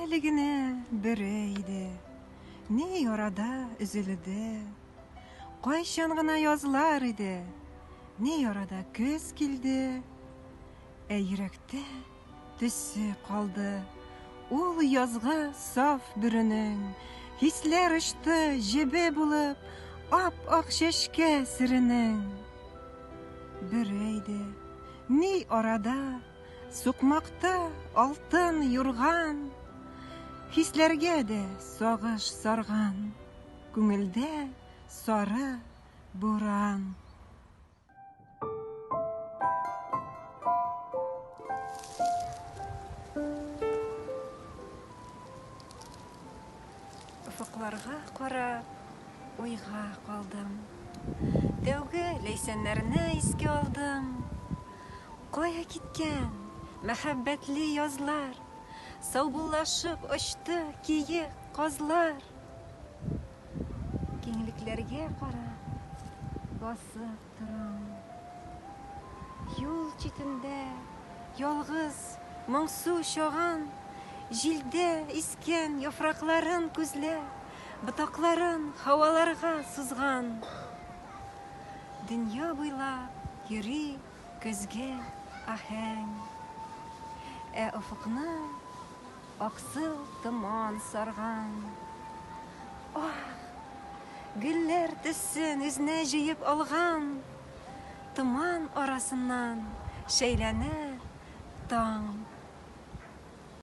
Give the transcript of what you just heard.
Әле генә бөре иде, ни арада өзелде. Кайчан гына язлар иде, ни арада көз килде. Ә йөрәктә төсе калды. Ул язгы саф бөренең. Хисләр очты җебе булып, ап-ак чәчкә серенең. Бөре иде, ни арада сукмакта алтын юрган. Хисләргә дә сагыш сарган, күңелдә сары буран. Офыкларга карап, уйга калдым. Тәүге ләйсәннәрне искә алдым. Кая киткән мәхәббәтле язлар? Саубуллашып очты киек казлар. Киңлекләргә карап, басып торам. Юл читендә ялгыз, моңсу чаган, җилдә искән яфракларын күзләп, ботакларын һаваларга сузган. Дөнья буйлап йөри көзге аһәң. Ә офыкны Аксыл томан сарган. Ах, гөлләр төсен үзенә җыеп алган. Томан арасыннан шәйләнә таң.